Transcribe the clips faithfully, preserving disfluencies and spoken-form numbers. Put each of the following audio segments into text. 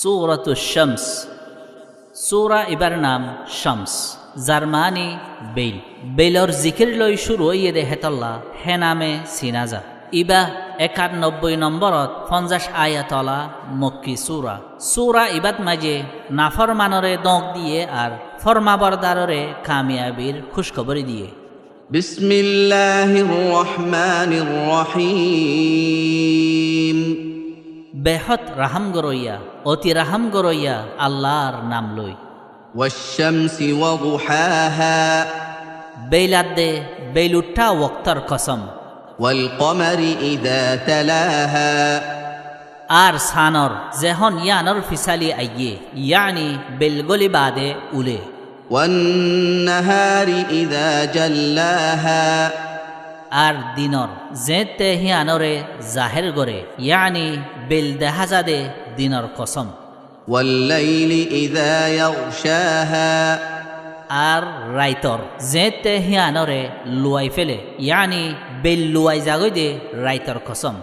Súratu Shams. Súra ibar nam Shams, zar maáni beil. Beilor zikir loi cúru óiye de hétolla hé name siná za. Iba ekanobboi nombórot fonzac ayat ola Mokki súra. Súra ibat maze naformanore dóñk diye ar formabordarore kamiyabir kúckoborí diye. بسم الله الرحمن الرحيم. Behód rahám goróiya, óti rahám goróiya Allar nam loi. والشمس وضحاها. Beil adde beil uththá woktór kosóm. والقمر إذا تلاها. Ar sanor zehón yíanor fisali aiyé, yáni beil góli baade ulé. والنهار إذا جلاها. Ar dinor zeéñtte híanore zahér goré, yáni beil dehá za de dinor kosóm. والليل إذا يغشاها. Ar raitor zeéñtte híanore luwai féle, yáni beil luwai zagói de raitor kosóm.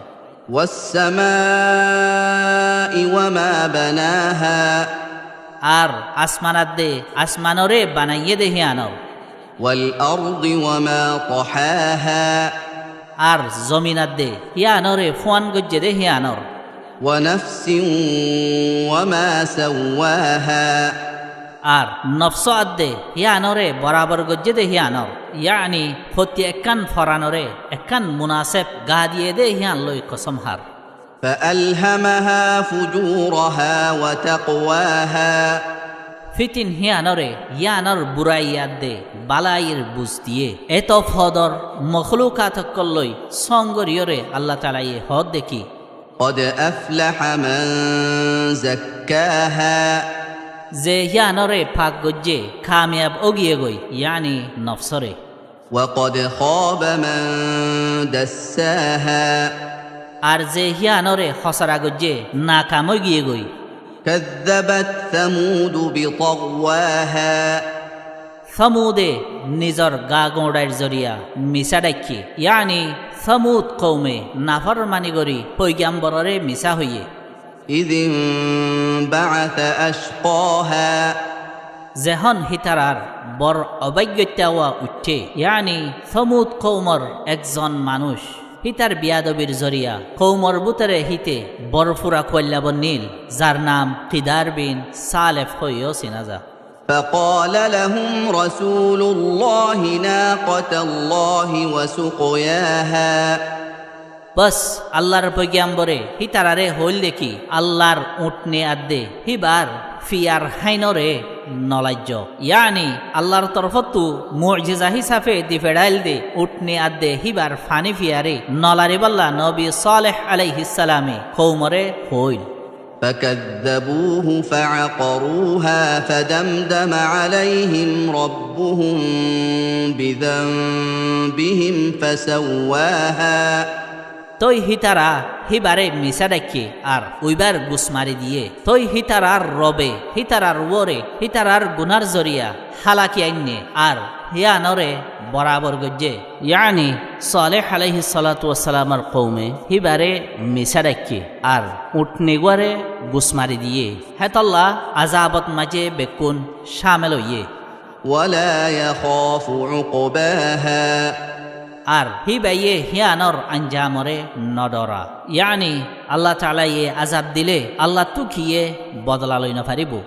والسماء وما بناها. Ar asman adde asmanore banaiyé de híanor. والأرض وما طحاها. Ar zomin adde híanore fúan goijjé de híanor. ونفس وما سواها. Ar nofsó adde híanore borabor goijjé de híanor, yáni fottí ekkán foranore ekkán munaseb gaa diye de hían loi kosóm hár. فألهمها فجورها وتقواها. Fítin híanore yíanor burai adde bálair buz diye. Eto fodor moklúkat ókkol loi sóñgoriyóre Allataalaye hoódde ki, قد أفلح من زكاها. Ze híanore pak goijjé kamiyab ógiyegói, yáni nofsóre. وقد خاب من دساها. Ar ze híanore hósara goijjé nakam óigiyegói. كذبت ثمود بطغواها. Sómude nizor gaa guñçair zoriya misá dhaikké, yáni Sómud koume naformani gorí foigamborore misá hoiyé. إذ انبعث أشقاها. Zehón hítarar bor obáiggoittá uwa uiththé, yáni Sómud koumor ekzon manúic hítar biyadobir zoriya koumor bútore híte bor fura kuailla bonnil, zar nam Kidar bin Salef hoiyó siná za. فقال لهم رسول الله ناقة الله وسقياها. Bos, Allar foigambore hítarare hoóilde ki, Allar uñthni adde híbar fiyar háinore nolaijjó. Yáni Allar torfóttu mujiza hísafe di feçáilde uñthni adde híbar faní fiyaré nolaribólla nobi Sóleh aléihissalame koumore hoóil. فكذبوه فعقروها فدمدم عليهم ربهم بذنبهم فسواها. Tói hítara híbare misá dhaikké ar uibár gus mari diyé. Tói hítarar robe hítarar uore hítarar gunár zoriya hálaki ainné ar híanore borabor goijjé. Yáni Sóleh aléihissalatu wassalamor koume híbare misá dhaikké ar uñthni gúare gus mari diyé. Hétolla azabot maze bekkún cámel óiye. ولا يخاف عقباها. Ar híbaye híanor anjamore nodhora. Yáni Allataalaye azab dile Allattú kiyé bodola loi nofaribóu.